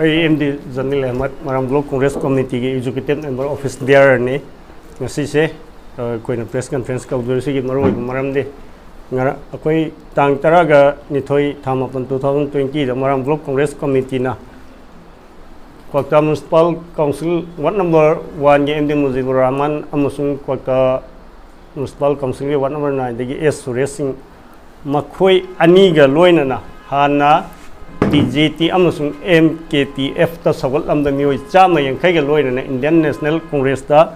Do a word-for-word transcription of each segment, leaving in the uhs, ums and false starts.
ꯑꯩ M D Janil Ahmad, Maram block Congress ꯀꯃꯤꯇꯤꯒꯤ executive member office ꯕꯤꯌꯥꯔꯅꯤ꯫ ꯉꯁꯤꯁꯦ ꯑꯩꯈꯣꯏꯅ ꯄ꯭ꯔꯦꯁ ꯀꯟꯐ꯭ꯔꯦꯟꯁ ꯀꯧꯗꯣꯔꯤꯁꯤꯒꯤ ꯃꯔꯨꯑꯣꯏꯕ ꯃꯔꯝꯗꯤ, ꯉꯔꯥꯡ ꯑꯩꯈꯣꯏ ꯇꯥꯡ ꯇꯔꯥꯒ ꯅꯤꯊꯣꯏ ꯊꯥ ꯃꯥꯄꯟ ꯇꯨ ꯊꯥꯎꯖꯟ ꯇ꯭ꯋꯦꯟꯇꯤꯗ ꯃꯔꯥꯝ ꯕ꯭ꯂꯣꯛ ꯀꯣꯡꯒ꯭ꯔꯦꯁ ꯀꯃꯤꯇꯤꯅ ꯀ꯭ꯋꯥꯛꯇꯥ ꯃ꯭ꯌꯨꯅꯤꯁꯤꯄꯥꯜ ꯀꯥꯎꯟꯁꯤꯜ ꯋꯥꯔꯗ ꯅꯝꯕꯔ ꯋꯥꯟꯒꯤ ꯑꯦꯝ ꯗꯤ ꯃꯨꯖꯤꯕꯨꯔ ꯔꯍꯃꯥꯟ ꯑꯃꯁꯨꯡ ꯀ꯭ꯋꯥꯛꯇꯥ ꯃ꯭ꯌꯨꯅꯤꯁꯤꯄꯥꯜ ꯀꯥꯎꯟꯁꯤꯜꯒꯤ ꯋꯥꯔꯗ ꯅꯝꯕꯔ ꯅꯥꯏꯟꯗꯒꯤ ꯑꯦꯁ ꯁꯨꯔꯦꯁ ꯁꯤꯡ, ꯃꯈꯣꯏ ꯑꯅꯤꯒ ꯂꯣꯏꯅꯅ ꯍꯥꯟꯅ ꯕꯤ ꯖꯦ ꯇꯤ ꯑꯃꯁꯨꯡ ꯑꯦꯝ ꯀꯦ ꯇꯤ ꯑꯦꯐꯇ ꯁꯧꯒꯠꯂꯝꯕ ꯃꯤꯑꯣꯏ ꯆꯥꯝꯃ ꯌꯥꯡꯈꯩꯒ ꯂꯣꯏꯅꯅ ꯏꯟꯗꯤꯌꯥꯟ ꯅꯦꯁꯅꯦꯜ ꯀꯣꯡꯒ꯭ꯔꯦꯁꯇ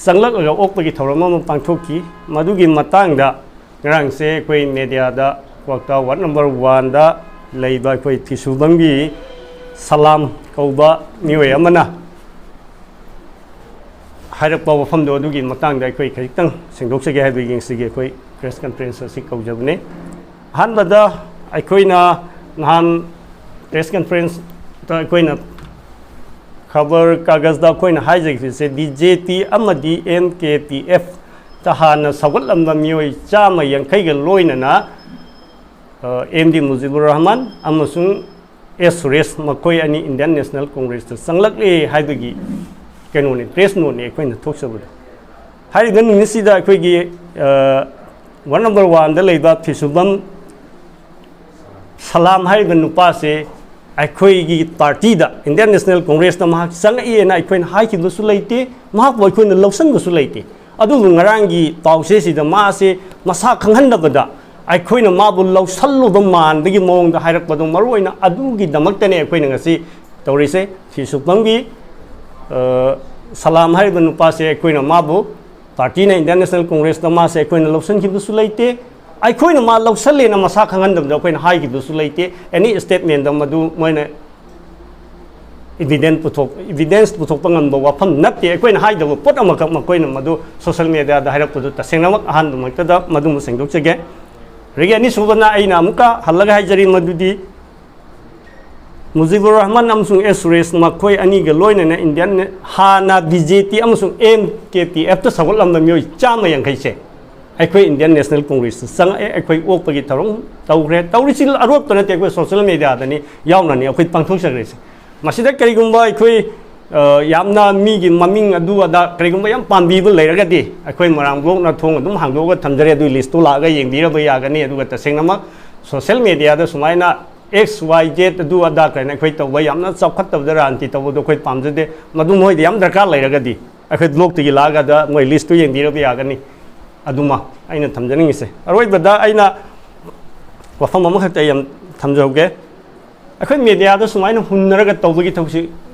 ꯆꯪꯂꯛꯂꯒ ꯑꯣꯛꯄꯒꯤ ꯊꯧꯔꯝ ꯑꯃ ꯄꯥꯡꯊꯣꯛꯈꯤ꯫ ꯃꯗꯨꯒꯤ ꯃꯇꯥꯡꯗ ꯉꯔꯥꯡꯁꯦ ꯑꯩꯈꯣꯏ ꯃꯦꯗꯤꯌꯥꯗ ꯀ꯭ꯋꯥꯛꯇꯥ ꯋꯥꯔꯗ ꯅꯝꯕꯔ ꯋꯥꯟꯗ ꯂꯩꯕ ꯑꯩꯈꯣꯏ ꯊꯤꯁꯨꯕꯝꯒꯤ ꯁꯂꯥꯝ ꯀꯧꯕ ꯃꯤꯑꯣꯏ ꯑꯃꯅ ꯍꯥꯏꯔꯛꯄ ꯋꯥꯐꯝꯗꯣ, ꯑꯗꯨꯒꯤ ꯃꯇꯥꯡꯗ ꯑꯩꯈꯣꯏ ꯈꯖꯤꯛꯇꯪ ꯁꯦꯡꯗꯣꯛꯆꯒꯦ ꯍꯥꯏꯕꯒꯤ ꯉꯁꯤꯒꯤ ꯑꯩꯈꯣꯏ ꯄ꯭ꯔꯦꯁ ꯀꯟꯐ꯭ꯔꯦꯟꯁ ꯑꯁꯤ ꯀꯧꯖꯕꯅꯤ꯫ ꯑꯍꯥꯟꯕꯗ ꯑꯩꯈꯣꯏꯅ ꯅꯍꯥꯟ ꯄ꯭ꯔꯦꯁ ꯀꯟꯐ꯭ꯔꯦꯟꯁꯇ ꯑꯩꯈꯣꯏꯅ ꯈꯕꯔ ꯀꯥꯒꯖꯗ ꯑꯩꯈꯣꯏꯅ ꯍꯥꯏꯖꯈꯤꯕꯁꯦ, ꯕꯤ ꯖꯦ ꯇꯤ ꯑꯃꯗꯤ ꯑꯦꯝ ꯀꯦ ꯇꯤ ꯑꯦꯐꯇ ꯍꯥꯟꯅ ꯁꯧꯒꯠꯂꯝꯕ ꯃꯤꯑꯣꯏ ꯆꯥꯝꯃ ꯌꯥꯡꯈꯩꯒ ꯂꯣꯏꯅꯅ ꯑꯦꯝ ꯗꯤ ꯃꯨꯖꯤꯕꯨꯔ ꯔꯍꯃꯥꯟ ꯑꯃꯁꯨꯡ ꯑꯦꯁ ꯁꯨꯔꯦꯁ, ꯃꯈꯣꯏ ꯑꯅꯤ ꯏꯟꯗꯤꯌꯥꯟ ꯅꯦꯁꯅꯦꯜ ꯀꯣꯡꯒ꯭ꯔꯦꯁꯇ ꯆꯪꯂꯛꯂꯦ ꯍꯥꯏꯕꯒꯤ ꯀꯩꯅꯣꯅꯤ, ꯄ꯭ꯔꯦꯁ ꯅꯣꯠꯅꯤ ꯑꯩꯈꯣꯏꯅ ꯊꯣꯛꯆꯕꯗꯣ꯫ ꯍꯥꯏꯔꯤꯕ ꯅꯨꯃꯤꯠꯁꯤꯗ ꯑꯩꯈꯣꯏꯒꯤ ꯋꯥꯔꯗ ꯅꯝꯕꯔ ꯋꯥꯟꯗ ꯂꯩꯕ ꯐꯤꯁꯨꯕꯝ ꯁꯂꯥꯝ ꯍꯥꯏꯔꯤꯕ ꯅꯨꯄꯥꯁꯦ ꯑꯩꯈꯣꯏꯒꯤ ꯄꯥꯔꯇꯤꯗ, ꯏꯟꯗꯤꯌꯥꯟ ꯅꯦꯁꯅꯦꯜ ꯀꯣꯡꯒ꯭ꯔꯦꯁꯇ ꯃꯍꯥꯛ ꯆꯪꯉꯛꯏꯅ ꯑꯩꯈꯣꯏꯅ ꯍꯥꯏꯈꯤꯕꯁꯨ ꯂꯩꯇꯦ, ꯃꯍꯥꯛꯄꯨ ꯑꯩꯈꯣꯏꯅ ꯂꯧꯁꯤꯟꯕꯁꯨ ꯂꯩꯇꯦ꯫ ꯑꯗꯨꯕꯨ ꯉꯔꯥꯡꯒꯤ ꯄꯥꯎꯆꯦꯁꯤꯗ ꯃꯥꯁꯦ ꯃꯁꯥ ꯈꯪꯍꯟꯗꯕꯗ ꯑꯩꯈꯣꯏꯅ ꯃꯥꯕꯨ ꯂꯧꯁꯜꯂꯨꯕ ꯃꯥꯟꯕꯒꯤ ꯃꯑꯣꯡꯗ ꯍꯥꯏꯔꯛꯄꯗꯣ, ꯃꯔꯨꯑꯣꯏꯅ ꯑꯗꯨꯒꯤꯗꯃꯛꯇꯅꯦ ꯑꯩꯈꯣꯏꯅ ꯉꯁꯤ ꯇꯧꯔꯤꯁꯦ꯫ ꯐꯤ ꯁꯨꯛꯐꯝꯒꯤ, ꯑ, ꯁꯂꯥꯝ ꯍꯥꯏꯔꯤꯕ ꯅꯨꯄꯥꯁꯦ ꯑꯩꯈꯣꯏꯅ ꯃꯥꯕꯨ, ꯄꯥꯔꯇꯤꯅ, ꯏꯟꯗꯤꯌꯥꯟ ꯅꯦꯁꯅꯦꯜ ꯀꯣꯡꯒ꯭ꯔꯦꯁꯇ ꯃꯥꯁꯦ ꯑꯩꯈꯣꯏꯅ ꯂꯧꯁꯤꯟꯈꯤꯕꯁꯨ ꯂꯩꯇꯦ, ꯑꯩꯈꯣꯏꯅ ꯃꯥ ꯂꯧꯁꯜꯂꯦꯅ ꯃꯁꯥ ꯈꯪꯍꯟꯗꯕꯗ ꯑꯩꯈꯣꯏꯅ ꯍꯥꯏꯈꯤꯕꯁꯨ ꯂꯩꯇꯦ꯫ ꯑꯦꯅꯤ ꯁ꯭ꯇꯦꯠꯃꯦꯟꯗ ꯃꯗꯨ ꯃꯣꯏꯅ ꯏꯚꯤꯗꯦꯟ ꯄꯨꯊꯣꯛ-, ꯏꯚꯤꯗꯦꯟꯁ ꯄꯨꯊꯣꯛꯄ ꯉꯝꯕ ꯋꯥꯐꯝ ꯅꯠꯇꯦ꯫ ꯑꯩꯈꯣꯏꯅ ꯍꯥꯏꯗꯕ ꯄꯣꯠ ꯑꯃꯈꯛ ꯃꯈꯣꯏꯅ ꯃꯗꯨ ꯁꯣꯁꯦꯜ ꯃꯦꯗꯤꯌꯥꯗ ꯍꯥꯏꯔꯛꯄꯗꯨ ꯇꯁꯦꯡꯅꯃꯛ ꯑꯍꯥꯟꯕꯃꯛꯇꯗ ꯃꯗꯨꯃ ꯁꯦꯡꯗꯣꯛꯆꯒꯦ꯫ ꯑꯗꯒꯤ ꯑꯅꯤꯁꯨꯕꯅ ꯑꯩꯅ ꯑꯃꯨꯛꯀ ꯍꯜꯂꯒ ꯍꯥꯏꯖꯔꯤ, ꯃꯗꯨꯗꯤ ꯃꯨꯖꯤꯕꯨꯔ ꯔꯍꯃꯟ ꯑꯃꯁꯨꯡ ꯑꯦꯁ ꯁꯨꯔꯦꯁ, ꯃꯈꯣꯏ ꯑꯅꯤꯒ ꯂꯣꯏꯅꯅ ꯏꯟꯗꯤꯌꯥꯟ ꯅꯦ-, ꯍꯥꯟꯅ ꯕꯤ ꯖꯦ ꯇꯤ ꯑꯃꯁꯨꯡ ꯑꯦꯝ ꯀꯦ ꯇꯤ ꯑꯦꯐꯇ ꯁꯧꯒꯠꯂꯝꯕ ꯃꯤꯑꯣꯏ ꯆꯥꯝꯃ ꯌꯥꯡꯈꯩꯁꯦ ꯑꯩꯈꯣꯏ ꯏꯟꯗꯤꯌꯟ ꯅꯦꯁꯅꯦꯜ ꯀꯣꯡꯒ꯭ꯔꯦꯁꯇ ꯆꯪꯉꯛꯑꯦ, ꯑꯩꯈꯣꯏ ꯑꯣꯛꯄꯒꯤ ꯊꯧꯔꯝ ꯇꯧꯈ꯭ꯔꯦ꯫ ꯇꯧꯔꯤꯁꯤ ꯑꯔꯣꯞꯇ ꯅꯠꯇꯦ, ꯑꯩꯈꯣꯏ ꯁꯣꯁꯤꯌꯦꯜ ꯃꯦꯗꯤꯌꯥꯗꯅꯤ ꯌꯥꯎꯅꯅꯤ ꯑꯩꯈꯣꯏ ꯄꯥꯡꯊꯣꯛꯆꯈ꯭ꯔꯤꯁꯦ꯫ ꯃꯁꯤꯗ ꯀꯔꯤꯒꯨꯝꯕ ꯑꯩꯈꯣꯏ, ꯑ, ꯌꯥꯝꯅ ꯃꯤꯒꯤ ꯃꯃꯤꯡ ꯑꯗꯨ ꯑꯗꯥ ꯀꯔꯤꯒꯨꯝꯕ ꯌꯥꯝ ꯄꯥꯝꯕꯤꯕ ꯂꯩꯔꯒꯗꯤ, ꯑꯩꯈꯣꯏ ꯃꯣꯏꯔꯥꯡ ꯕ꯭ꯂꯣꯛꯅ ꯊꯣꯡ ꯑꯗꯨꯝ ꯍꯥꯡꯗꯣꯛꯑꯒ ꯊꯝꯖꯔꯦ, ꯑꯗꯨꯒꯤ ꯂꯤꯁꯇꯨ ꯂꯥꯛꯑꯒ ꯌꯦꯡꯕꯤꯔꯕ ꯌꯥꯒꯅꯤ꯫ ꯑꯗꯨꯒ ꯇꯁꯦꯡꯅꯃꯛ ꯁꯣꯁꯤꯌꯦꯜ ꯃꯦꯗꯤꯌꯥꯗ ꯁꯨꯃꯥꯏꯅ ꯑꯦꯛꯁ ꯋꯥꯏ ꯖꯦꯠ ꯑꯗꯨ ꯑꯗꯥ ꯀꯥꯏꯅ ꯑꯩꯈꯣꯏ ꯇꯧꯕ, ꯌꯥꯝꯅ ꯆꯥꯎꯈꯠꯇꯕꯗ ꯔꯥꯖꯅꯤꯇꯤ ꯇꯧꯕꯗꯣ ꯑꯩꯈꯣꯏ ꯄꯥꯝꯖꯗꯦ꯫ ꯃꯗꯨ ꯃꯣꯏꯗ ꯌꯥꯝ ꯗꯔꯀꯥꯔ ꯂꯩꯔꯒꯗꯤ ꯑꯩꯈꯣꯏ ꯕ꯭ꯂꯣꯛꯇꯒꯤ ꯂꯥꯛꯑꯒ ꯃꯣꯏ ꯂꯤꯁꯇꯨ ꯌꯦꯡꯕꯤꯔꯕ ꯌꯥꯒꯅꯤ꯫ ꯑꯗꯨꯃ ꯑꯩꯅ ꯊꯝꯖꯅꯤꯡꯉꯤꯁꯦ꯫ ꯑꯔꯣꯏꯕꯗ ꯑꯩꯅ ꯋꯥꯐꯝ ꯑꯃꯈꯛꯇ ꯑꯩ ꯌꯥꯝ ꯊꯝꯖꯍꯧꯒꯦ꯫ ꯑꯩꯈꯣꯏ ꯃꯦꯗꯤꯌꯥꯗ ꯁꯨꯃꯥꯏꯅ ꯍꯨꯟꯅꯔꯒ ꯇꯧꯕꯒꯤ ꯊꯕꯛꯁꯤ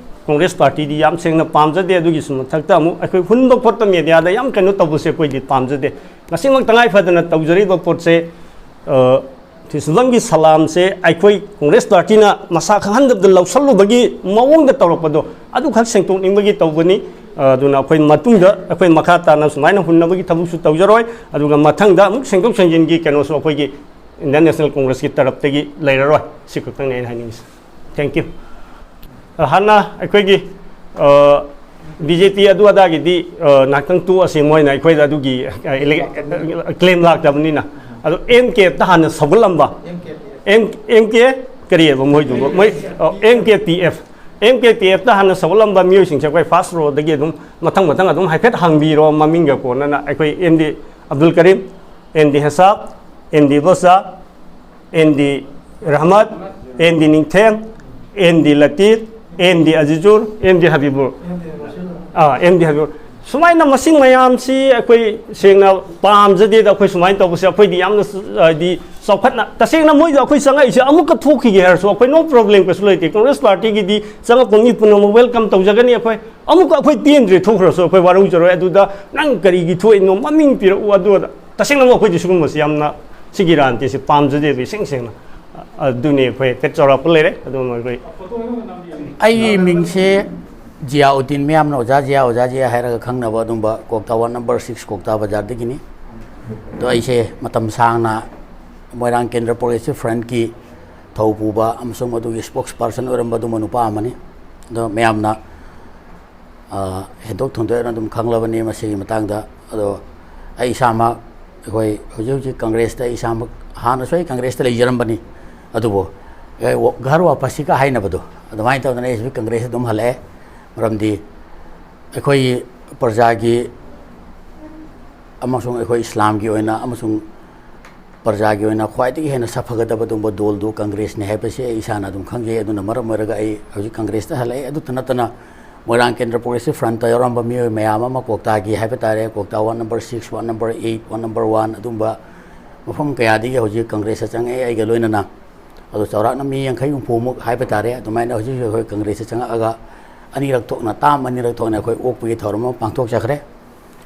ꯀꯣꯡꯒ꯭ꯔꯦꯁ ꯄꯥꯔꯇꯤꯗꯤ ꯌꯥꯝ ꯁꯦꯡꯅ ꯄꯥꯝꯖꯗꯦ꯫ ꯑꯗꯨꯒꯤꯁꯨ ꯃꯊꯛꯇ ꯑꯃꯨꯛ ꯑꯩꯈꯣꯏ ꯍꯨꯟꯕ ꯈꯣꯠꯄ ꯃꯦꯗꯤꯌꯥꯗ ꯌꯥꯝ ꯀꯩꯅꯣ ꯇꯧꯕꯁꯦ ꯑꯩꯈꯣꯏꯗꯤ ꯄꯥꯝꯖꯗꯦ꯫ ꯉꯁꯤꯃꯛ ꯇꯉꯥꯏ ꯐꯗꯅ ꯇꯧꯖꯔꯤꯕ ꯄꯣꯠꯁꯦ, ꯑ, ꯊꯤꯁꯨꯕꯝꯒꯤ ꯁꯂꯥꯝꯁꯦ ꯑꯩꯈꯣꯏ ꯀꯣꯡꯒ꯭ꯔꯦꯁ ꯄꯥꯔꯇꯤꯅ ꯃꯁꯥ ꯈꯪꯍꯟꯗꯕꯗ ꯂꯧꯁꯜꯂꯨꯕꯒꯤ ꯃꯑꯣꯡꯗ ꯇꯧꯔꯛꯄꯗꯣ ꯑꯗꯨꯈꯛ ꯁꯦꯡꯗꯣꯛꯅꯤꯡꯕꯒꯤ ꯇꯧꯕꯅꯤ꯫ ꯑꯗꯨꯅ ꯑꯩꯈꯣꯏ ꯃꯇꯨꯡꯗ ꯑꯩꯈꯣꯏ ꯃꯈꯥ ꯇꯥꯅ ꯁꯨꯃꯥꯏꯅ ꯍꯨꯟꯅꯕꯒꯤ ꯊꯕꯛꯁꯨ ꯇꯧꯖꯔꯣꯏ꯫ ꯑꯗꯨꯒ ꯃꯊꯪꯗ ꯑꯃꯨꯛ ꯁꯦꯡꯗꯣꯛ ꯁꯦꯡꯖꯤꯟꯒꯤ ꯀꯩꯅꯣꯁꯨ ꯑꯩꯈꯣꯏꯒꯤ ꯏꯟꯗꯤꯌꯟ ꯅꯦꯁꯅꯦꯜ ꯀꯣꯡꯒ꯭ꯔꯦꯁꯀꯤ ꯇꯔꯞꯇꯒꯤ ꯂꯩꯔꯔꯣꯏ꯫ ꯁꯤ ꯈꯛꯇꯪꯅꯤ ꯑꯩꯅ ꯍꯥꯏꯅꯤꯡꯉꯤꯁꯦ꯫ Thank you꯫ ꯍꯥꯟꯅ ꯑꯩꯈꯣꯏꯒꯤ, ꯑ, ꯕꯤ ꯖꯦ ꯄꯤ ꯑꯗꯨ ꯑꯗꯥꯒꯤꯗꯤ, ꯑ, ꯉꯥꯏꯍꯥꯛꯇꯪ ꯇꯣꯛꯑꯁꯤ, ꯃꯣꯏꯅ ꯑꯩꯈꯣꯏꯗ ꯑꯗꯨꯒꯤ, ꯑ, ꯏꯂꯦꯛ-, ꯑ, ꯀ꯭ꯂꯦꯝ ꯂꯥꯛꯇꯕꯅꯤꯅ꯫ ꯑꯗꯣ ꯑꯦꯝ ꯀꯦ ꯑꯦꯐꯇ ꯍꯥꯟꯅ ꯁꯧꯒꯠꯂꯝꯕ, ꯑꯦꯝ, ꯑꯦꯝ ꯀꯦ ꯀꯔꯤ ꯍꯥꯏꯕ ꯃꯣꯏꯗꯨꯕꯨ? ꯃꯣꯏ, ꯑ, M K P F, M K P ꯑꯦꯐꯇ ꯍꯥꯟꯅ ꯁꯧꯒꯠꯂꯝꯕ ꯃꯤꯑꯣꯏꯁꯤꯡꯁꯦ ꯑꯩꯈꯣꯏ ꯐꯥꯔꯁ ꯔꯣꯗꯒꯤ ꯑꯗꯨꯝ ꯃꯊꯪ ꯃꯊꯪ ꯑꯗꯨꯝ ꯍꯥꯏꯐꯦꯠ ꯍꯪꯕꯤꯔꯣ, ꯃꯃꯤꯡꯒ ꯀꯣꯟꯅꯅ꯫ ꯑꯩꯈꯣꯏ M D Abdul Karim, M D Hesaba, M D Bosa, M D Rahmat, M D Ningthem, M D Latif, M D Azizur, M D Habibur, ꯑꯥ, ꯑꯦꯝ ꯗꯤ ꯍꯕꯤꯕꯨꯔ꯫ ꯁꯨꯃꯥꯏꯅ ꯃꯁꯤꯡ ꯃꯌꯥꯝꯁꯤ ꯑꯩꯈꯣꯏ ꯁꯦꯡꯅ ꯄꯥꯝꯖꯗꯦꯗ꯫ ꯑꯩꯈꯣꯏ ꯁꯨꯃꯥꯏꯅ ꯇꯧꯕꯁꯦ ꯑꯩꯈꯣꯏꯗꯤ ꯌꯥꯝꯅ, ꯍꯥꯏꯗꯤ, ꯆꯥꯎꯈꯠꯅ, ꯇꯁꯦꯡꯅ ꯃꯣꯏꯗ ꯑꯩꯈꯣꯏ ꯆꯪꯉꯛꯏꯁꯦ ꯑꯃꯨꯛꯀ ꯊꯣꯛꯈꯤꯒꯦ ꯍꯥꯏꯔꯁꯨ ꯑꯩꯈꯣꯏ no problem, ꯀꯩꯁꯨ ꯂꯩꯇꯦ꯫ ꯀꯣꯡꯒ꯭ꯔꯦꯁ ꯄꯥꯔꯇꯤꯒꯤꯗꯤ ꯆꯪꯉꯛꯄ ꯃꯤ ꯄꯨꯝꯅꯃꯛ welcome ꯇꯧꯖꯒꯅꯤ꯫ ꯑꯩꯈꯣꯏ ꯑꯃꯨꯛꯀ ꯑꯩꯈꯣꯏ ꯄꯦꯟꯗ꯭ꯔꯦ ꯊꯣꯛꯈ꯭ꯔꯁꯨ ꯑꯩꯈꯣꯏ ꯋꯥꯔꯧꯖꯔꯣꯏ꯫ ꯑꯗꯨꯗ ꯅꯪ ꯀꯔꯤꯒꯤ ꯊꯣꯛꯏꯅꯣ, ꯃꯃꯤꯡ ꯄꯤꯔꯛꯎ, ꯑꯗꯨ ꯑꯗꯥ꯫ ꯇꯁꯦꯡꯅꯃꯛ ꯑꯩꯈꯣꯏꯗꯤ ꯁꯤꯒꯨꯝꯕꯁꯤ ꯌꯥꯝꯅ, ꯁꯤꯒꯤ ꯔꯥꯖꯅꯤꯇꯤꯁꯤ ꯄꯥꯝꯖꯗꯦꯕ, ꯏꯁꯦꯡ ꯁꯦꯡꯅ꯫ ꯑꯗꯨꯅꯤ ꯑꯩꯈꯣꯏ ꯍꯥꯏꯐꯦꯠ ꯆꯥꯎꯔꯥꯛꯄ ꯂꯩꯔꯦ꯫ ꯑꯗꯨꯝ ꯑꯩꯈꯣꯏ ꯑꯩꯒꯤ ꯃꯤꯡꯁꯦ ꯖꯤꯌꯥꯎꯗꯤꯟ, ꯃꯌꯥꯝꯅ ꯑꯣꯖꯥ ꯖꯤꯌꯥ, ꯑꯣꯖꯥ ꯖꯤꯌꯥ ꯍꯥꯏꯔꯒ ꯈꯪꯅꯕ ꯑꯗꯨꯝꯕ ꯀ꯭ꯋꯥꯛꯇꯥ ꯋꯥꯔꯗ ꯅꯝꯕꯔ ꯁꯤꯛꯁ ꯀ꯭ꯋꯥꯛꯇꯥ ꯕꯖꯥꯔꯗꯒꯤꯅꯤ꯫ ꯑꯗꯣ ꯑꯩꯁꯦ ꯃꯇꯝ ꯁꯥꯡꯅ ꯃꯣꯏꯔꯥꯡ ꯀꯦꯟꯗ꯭ꯔ ꯄ꯭ꯔꯣꯒ꯭ꯔꯦꯁꯤꯚ ꯐ꯭ꯔꯟꯠꯀꯤ ꯊꯧ ꯄꯨꯕ ꯑꯃꯁꯨꯡ ꯃꯗꯨꯒꯤ ꯁ꯭ꯄꯣꯛꯁ ꯄꯥꯔꯁꯟ ꯑꯣꯏꯔꯝꯕ ꯑꯗꯨꯝꯕ ꯅꯨꯄꯥ ꯑꯃꯅꯤ꯫ ꯑꯗꯣ ꯃꯌꯥꯝꯅ, ꯑ, ꯍꯦꯟꯗꯣꯛ ꯊꯣꯏꯗꯣꯛꯅ ꯑꯗꯨꯝ ꯈꯪꯂꯕꯅꯤ ꯃꯁꯤꯒꯤ ꯃꯇꯥꯡꯗ꯫ ꯑꯗꯣ ꯑꯩ ꯏꯁꯥꯃꯛ ꯑꯩꯈꯣꯏ ꯍꯧꯖꯤꯛ ꯍꯧꯖꯤꯛ ꯀꯪꯒ꯭ꯔꯦꯁꯇ, ꯏꯁꯥꯃꯛ ꯍꯥꯟꯅꯁꯨ ꯑꯩ ꯀꯪꯒ꯭ꯔꯦꯁꯇ ꯂꯩꯖꯔꯝꯕꯅꯤ, ꯑꯗꯨꯕꯨ ꯑꯩ ꯋ-, ꯘꯔ ꯋꯥꯄꯁꯤꯒ ꯍꯥꯏꯅꯕꯗꯣ, ꯑꯗꯨꯃꯥꯏꯅ ꯇꯧꯗꯅ ꯑꯩꯁꯨ ꯀꯪꯒ꯭ꯔꯦꯁꯇ ꯑꯗꯨꯝ ꯍꯜꯂꯛꯑꯦ꯫ ꯃꯔꯝꯗꯤ ꯑꯩꯈꯣꯏꯒꯤ ꯄ꯭ꯔꯖꯥꯒꯤ ꯑꯃꯁꯨꯡ ꯑꯩꯈꯣꯏ ꯏꯁꯂꯥꯝꯒꯤ ꯑꯣꯏꯅ ꯑꯃꯁꯨꯡ ꯄ꯭ꯔꯖꯥꯒꯤ ꯑꯣꯏꯅ ꯈ꯭ꯋꯥꯏꯗꯒꯤ ꯍꯦꯟꯅ ꯁꯥꯐꯒꯗꯕ ꯑꯗꯨꯒꯨꯝꯕ ꯗꯣꯜꯗꯨ ꯀꯪꯒ꯭ꯔꯦꯁꯅꯤ ꯍꯥꯏꯕꯁꯤ ꯑꯩ ꯏꯁꯥꯅ ꯑꯗꯨꯝ ꯈꯪꯖꯩ꯫ ꯑꯗꯨꯅ ꯃꯔꯝ ꯑꯣꯏꯔꯒ ꯑꯩ ꯍꯧꯖꯤꯛ ꯀꯪꯒ꯭ꯔꯦꯁꯇ ꯍꯜꯂꯛꯑꯦ꯫ ꯑꯗꯨꯇ ꯅꯠꯇꯅ ꯃꯣꯏꯔꯥꯡ ꯀꯦꯟꯗ꯭ꯔ ꯄ꯭ꯔꯣꯒ꯭ꯔꯦꯁꯤꯚ ꯐ꯭ꯔꯟꯠꯇ ꯌꯥꯎꯔꯝꯕ ꯃꯤꯑꯣꯏ ꯃꯌꯥꯝ ꯑꯃ ꯀ꯭ꯋꯥꯛꯇꯥꯒꯤ ꯍꯥꯏꯕ ꯇꯥꯔꯦ, Kwakta ward number six, ward number eight, ward number one, ꯑꯗꯨꯝꯕ ꯃꯐꯝ ꯀꯌꯥꯗꯒꯤ ꯍꯧꯖꯤꯛ ꯀꯪꯒ꯭ꯔꯦꯁꯇ ꯆꯪꯉꯛꯑꯦ ꯑꯩꯒ ꯂꯣꯏꯅꯅ꯫ ꯑꯗꯣ ꯆꯥꯎꯔꯥꯛꯅ ꯃꯤ ꯌꯥꯡꯈꯩ ꯍꯨꯝꯐꯨꯃꯨꯛ ꯍꯥꯏꯕ ꯇꯥꯔꯦ, ꯑꯗꯨꯃꯥꯏꯅ ꯍꯧꯖꯤꯛ ꯍꯧꯖꯤꯛ ꯑꯩꯈꯣꯏ ꯀꯪꯒ꯭ꯔꯦꯁꯇ ꯆꯪꯉꯛꯑꯒ ꯑꯅꯤꯔꯛ ꯊꯣꯛꯅ, ꯇꯥꯝ ꯑꯅꯤꯔꯛ ꯊꯣꯛꯅ ꯑꯩꯈꯣꯏ ꯑꯣꯛꯄꯒꯤ ꯊꯧꯔꯝ ꯑꯃ ꯄꯥꯡꯊꯣꯛꯆꯈ꯭ꯔꯦ꯫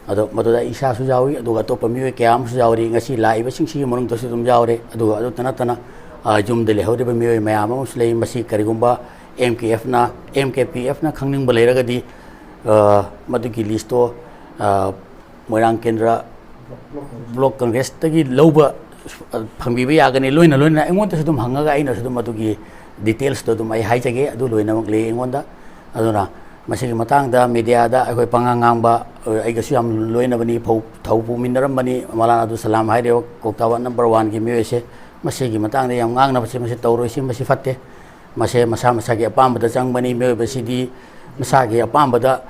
ꯑꯗꯣ ꯃꯗꯨꯗ ꯑꯩ ꯏꯁꯥꯁꯨ ꯌꯥꯎꯏ, ꯑꯗꯨꯒ ꯑꯇꯣꯞꯄ ꯃꯤꯑꯣꯏ ꯀꯌꯥ ꯑꯃꯁꯨ ꯌꯥꯎꯔꯤ꯫ ꯉꯁꯤ ꯂꯥꯛꯏꯕꯁꯤꯡꯁꯤꯒꯤ ꯃꯅꯨꯡꯗꯁꯨ ꯑꯗꯨꯝ ꯌꯥꯎꯔꯦ꯫ ꯑꯗꯨꯒ ꯑꯗꯨꯇ ꯅꯠꯇꯅ, ꯑ, ꯌꯨꯝꯗ ꯂꯩꯍꯧꯔꯤꯕ ꯃꯤꯑꯣꯏ ꯃꯌꯥꯝ ꯑꯃꯁꯨ ꯂꯩ꯫ ꯃꯁꯤ ꯀꯔꯤꯒꯨꯝꯕ ꯑꯦꯝ ꯀꯦ ꯑꯦꯐꯅ, ꯑꯦꯝ ꯀꯦ ꯄꯤ ꯑꯦꯐꯅ ꯈꯪꯅꯤꯡꯕ ꯂꯩꯔꯒꯗꯤ, ꯑ, ꯃꯗꯨꯒꯤ ꯂꯤꯁꯇꯣ, ꯑ, ꯃꯣꯏꯔꯥꯡ ꯀꯦꯟꯗ꯭ꯔ ꯕ꯭ꯂꯣꯛ ꯀꯪꯒ꯭ꯔꯦꯁꯇꯒꯤ ꯂꯧꯕ, ꯑ, ꯐꯪꯕꯤꯕ ꯌꯥꯒꯅꯤ꯫ ꯂꯣꯏꯅ ꯂꯣꯏꯅꯅ ꯑꯩꯉꯣꯟꯗꯁꯨ ꯑꯗꯨꯝ ꯍꯪꯉꯒ ꯑꯩꯅꯁꯨ ꯑꯗꯨꯝ ꯑꯗꯨꯒꯤ ꯗꯤꯇꯦꯜꯁꯇꯣ ꯑꯗꯨꯝ ꯑꯩ ꯍꯥꯏꯖꯒꯦ꯫ ꯑꯗꯨ ꯂꯣꯏꯅꯃꯛ ꯂꯩ ꯑꯩꯉꯣꯟꯗ꯫ ꯑꯗꯨꯅ ꯃꯁꯤꯒꯤ ꯃꯇꯥꯡꯗ ꯃꯦꯗꯤꯌꯥꯗ ꯑꯩꯈꯣꯏ ꯄꯉꯥꯡ ꯉꯥꯡꯕ, ꯑ, ꯑꯩꯒꯁꯨ ꯌꯥꯝ ꯂꯣꯏꯅꯕꯅꯤ, ꯐꯧ-, ꯊꯧ ꯄꯨꯃꯤꯟꯅꯔꯝꯕꯅꯤ, ꯃꯧꯂꯥꯅꯥ ꯑꯕꯗꯨꯜ ꯁꯂꯥꯝ ꯍꯥꯏꯔꯤꯕ ꯀꯣꯛꯇꯥ ꯋꯥꯔꯗ ꯅꯝꯕꯔ ꯋꯥꯟꯒꯤ ꯃꯤꯑꯣꯏꯁꯦ꯫ ꯃꯁꯤꯒꯤ ꯃꯇꯥꯡꯗ ꯌꯥꯝ ꯉꯥꯡꯅꯕꯁꯦ ꯃꯁꯤ ꯇꯧꯔꯣꯏꯁꯤ, ꯃꯁꯤ ꯐꯠꯇꯦ꯫ ꯃꯁꯦ ꯃꯁꯥ ꯃꯁꯥꯒꯤ ꯑꯄꯥꯝꯕꯗ ꯆꯪꯕꯅꯤ꯫ ꯃꯤꯑꯣꯏꯕꯁꯤꯗꯤ ꯃꯁꯥꯒꯤ ꯑꯄꯥꯝꯕꯗ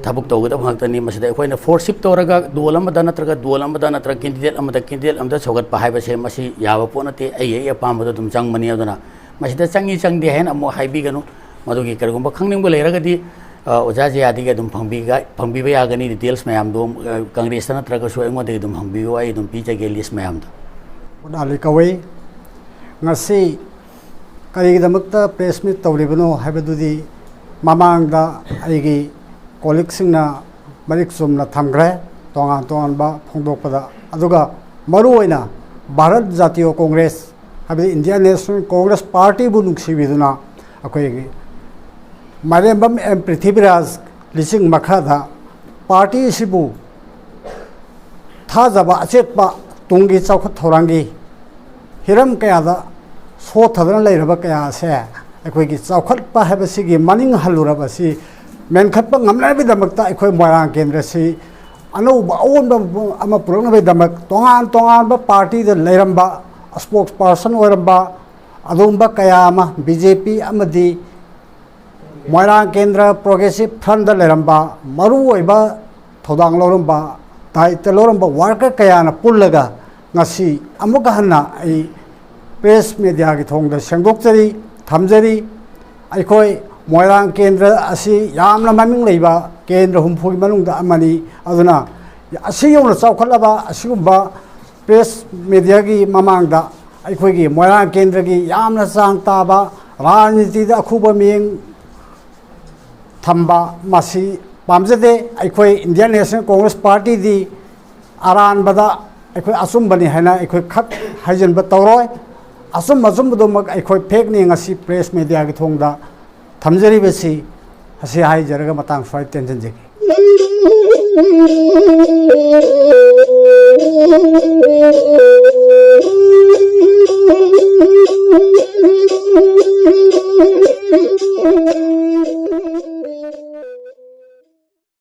ꯊꯕꯛ ꯇꯧꯒꯗꯕ ꯉꯥꯛꯇꯅꯤ꯫ ꯃꯁꯤꯗ ꯑꯩꯈꯣꯏꯅ ꯐꯣꯔꯁꯤꯞ ꯇꯧꯔꯒ ꯗꯣꯜ ꯑꯃꯗ ꯅꯠꯇ꯭ꯔꯒ ꯗꯣꯜ ꯑꯃꯗ ꯅꯠꯇ꯭ꯔꯒ ꯀꯦꯟꯗꯤꯗꯦꯠ ꯑꯃꯗ ꯀꯦꯟꯗꯤꯗꯦꯠ ꯑꯃꯗ ꯁꯧꯒꯠꯄ ꯍꯥꯏꯕꯁꯦ ꯃꯁꯤ ꯌꯥꯕ ꯄꯣꯠ ꯅꯠꯇꯦ꯫ ꯑꯩꯒꯤ ꯑꯩꯒꯤ ꯑꯄꯥꯝꯕꯗ ꯑꯗꯨꯝ ꯆꯪꯕꯅꯤ꯫ ꯑꯗꯨꯅ ꯃꯁꯤꯗ ꯆꯪꯉꯤ ꯆꯪꯗꯦ ꯍꯥꯏꯅ ꯑꯃꯨꯛ ꯍꯥꯏꯕꯤꯒꯅꯨ꯫ ꯃꯗꯨꯒꯤ ꯀꯔꯤꯒꯨꯝꯕ ꯈꯪꯅꯤꯡꯕ ꯂꯩꯔꯒꯗꯤ, ꯑ, ꯑꯣꯖꯥ ꯖꯌꯥꯗꯒꯤ ꯑꯗꯨꯝ ꯐꯪꯕꯤꯒ-, ꯐꯪꯕꯤꯕ ꯌꯥꯒꯅꯤ꯫ ꯗꯤꯇꯦꯜꯁ ꯃꯌꯥꯝꯗꯣ, ꯑ, ꯀꯪꯒ꯭ꯔꯦꯁꯇ ꯅꯠꯇ꯭ꯔꯒꯁꯨ ꯑꯩꯉꯣꯟꯗꯒꯤ ꯑꯗꯨꯝ ꯍꯪꯕꯤꯌꯨ, ꯑꯩ ꯑꯗꯨꯝ ꯄꯤꯖꯒꯦ ꯂꯤꯁ ꯃꯌꯥꯝꯗꯣ꯫ ꯀꯣꯅꯥꯂꯤ ꯀꯧꯏ꯫ ꯉꯁꯤ ꯀꯔꯤꯒꯤꯗꯃꯛꯇ ꯄ꯭ꯔꯦꯁ ꯃꯤꯠ ꯇꯧꯔꯤꯕꯅꯣ ꯍꯥꯏꯕꯗꯨꯗꯤ ꯃꯃꯥꯡꯗ ꯑꯩꯒꯤ ꯀꯣꯂꯤꯛꯁꯤꯡꯅ ꯃꯔꯤꯛ ꯆꯨꯝꯅ ꯊꯝꯈ꯭ꯔꯦ, ꯇꯣꯉꯥꯟ ꯇꯣꯉꯥꯟꯕ ꯐꯣꯡꯗꯣꯛꯄꯗ꯫ ꯑꯗꯨꯒ ꯃꯔꯨꯑꯣꯏꯅ ꯚꯥꯔꯠ ꯖꯥꯇꯤꯌꯣ ꯀꯣꯡꯒ꯭ꯔꯦꯁ, ꯍꯥꯏꯕꯗꯤ ꯏꯟꯗꯤꯌꯥꯟ ꯅꯦꯁꯅꯦꯜ ꯀꯣꯡꯒ꯭ꯔꯦꯁ ꯄꯥꯔꯇꯤꯕꯨ ꯅꯨꯡꯁꯤꯕꯤꯗꯨꯅ ꯑꯩꯈꯣꯏꯒꯤ ꯃꯥꯏꯔꯦꯝꯕꯝ ꯑꯦꯝ ꯄ꯭ꯔꯤꯊꯤꯕꯤꯔꯥꯖ ꯂꯤꯆꯤꯡ ꯃꯈꯥꯗ ꯄꯥꯔꯇꯤ ꯑꯁꯤꯕꯨ ꯊꯥꯖꯕ ꯑꯆꯦꯠꯄ ꯇꯨꯡꯒꯤ ꯆꯥꯎꯈꯠ ꯊꯧꯔꯥꯡꯒꯤ ꯍꯤꯔꯝ ꯀꯌꯥꯗ ꯁꯣꯠꯊꯗꯨꯅ ꯂꯩꯔꯕ ꯀꯌꯥ ꯑꯁꯦ ꯑꯩꯈꯣꯏꯒꯤ ꯆꯥꯎꯈꯠꯄ ꯍꯥꯏꯕꯁꯤꯒꯤ ꯃꯅꯤꯡ ꯍꯜꯂꯨꯔꯕ ꯑꯁꯤ ꯃꯦꯟꯈꯠꯄ ꯉꯝꯅꯕꯒꯤꯗꯃꯛꯇ ꯑꯩꯈꯣꯏ ꯃꯣꯏꯔꯥꯡ ꯀꯦꯟꯗ꯭ꯔꯁꯤ ꯑꯅꯧꯕ ꯑꯑꯣꯟꯕ ꯑꯃ ꯄꯨꯔꯛꯅꯕꯒꯤꯗꯃꯛ ꯇꯣꯉꯥꯟ ꯇꯣꯉꯥꯟꯕ ꯄꯥꯔꯇꯤꯗ ꯂꯩꯔꯝꯕ, ꯁ꯭ꯄꯣꯛꯁ ꯄꯥꯔꯁꯟ ꯑꯣꯏꯔꯝꯕ ꯑꯗꯨꯒꯨꯝꯕ ꯀꯌꯥ ꯑꯃ ꯕꯤ ꯖꯦ ꯄꯤ ꯑꯃꯗꯤ ꯃꯣꯏꯔꯥꯡ ꯀꯦꯟꯗ꯭ꯔ ꯄ꯭ꯔꯣꯒ꯭ꯔꯦꯁꯤꯞ ꯐ꯭ꯔꯟꯗ ꯂꯩꯔꯝꯕ ꯃꯔꯨꯑꯣꯏꯕ ꯊꯧꯗꯥꯡ ꯂꯧꯔꯝꯕ, ꯗꯥꯌꯤꯠꯇ ꯂꯧꯔꯝꯕ ꯋꯥꯔꯀꯔ ꯀꯌꯥꯅ ꯄꯨꯜꯂꯒ ꯉꯁꯤ ꯑꯃꯨꯛꯀ ꯍꯟꯅ ꯑꯩ ꯄ꯭ꯔꯦꯁ ꯃꯦꯗꯤꯌꯥꯒꯤ ꯊꯣꯡꯗ ꯁꯦꯡꯗꯣꯛꯆꯔꯤ, ꯊꯝꯖꯔꯤ꯫ ꯑꯩꯈꯣꯏ ꯃꯣꯏꯔꯥꯡ ꯀꯦꯟꯗ꯭ꯔ ꯑꯁꯤ ꯌꯥꯝꯅ ꯃꯃꯤꯡ ꯂꯩꯕ ꯀꯦꯟꯗ꯭ꯔ ꯍꯨꯝꯐꯨꯒꯤ ꯃꯅꯨꯡꯗ ꯑꯃꯅꯤ꯫ ꯑꯗꯨꯅ ꯑꯁꯤ ꯌꯧꯅ ꯆꯥꯎꯈꯠꯂꯕ ꯑꯁꯤꯒꯨꯝꯕ ꯄ꯭ꯔꯦꯁ ꯃꯦꯗꯤꯌꯥꯒꯤ ꯃꯃꯥꯡꯗ ꯑꯩꯈꯣꯏꯒꯤ ꯃꯣꯏꯔꯥꯡ ꯀꯦꯟꯗ꯭ꯔꯒꯤ ꯌꯥꯝꯅ ꯆꯥꯡ ꯇꯥꯕ, ꯔꯥꯖꯅꯤꯇꯤꯗ ꯑꯈꯨꯕ ꯃꯤꯠꯌꯦꯡ ꯊꯝꯕ ꯃꯁꯤ ꯄꯥꯝꯖꯗꯦ꯫ ꯑꯩꯈꯣꯏ ꯏꯟꯗꯤꯌꯟ ꯅꯦꯁꯅꯦꯜ ꯀꯣꯡꯒ꯭ꯔꯦꯁ ꯄꯥꯔꯇꯤꯗꯤ ꯑꯔꯥꯟꯕꯗ ꯑꯩꯈꯣꯏ ꯑꯆꯨꯝꯕꯅꯤ ꯍꯥꯏꯅ ꯑꯩꯈꯣꯏ ꯈꯛ ꯍꯥꯏꯖꯤꯟꯕ ꯇꯧꯔꯣꯏ꯫ ꯑꯆꯨꯝ ꯑꯆꯨꯝꯕꯗꯨꯃꯛ ꯑꯩꯈꯣꯏ ꯐꯦꯛꯅꯤ꯫ ꯉꯁꯤ ꯄ꯭ꯔꯦꯁ ꯃꯦꯗꯤꯌꯥꯒꯤ ꯊꯣꯡꯗ ꯊꯝꯖꯔꯤꯕꯁꯤ ꯑꯁꯤ ꯍꯥꯏꯖꯔꯒ ꯃꯇꯥꯡ ꯁ꯭ꯋꯥꯏ ꯇꯦꯟꯁꯤꯟꯖꯒꯦ꯫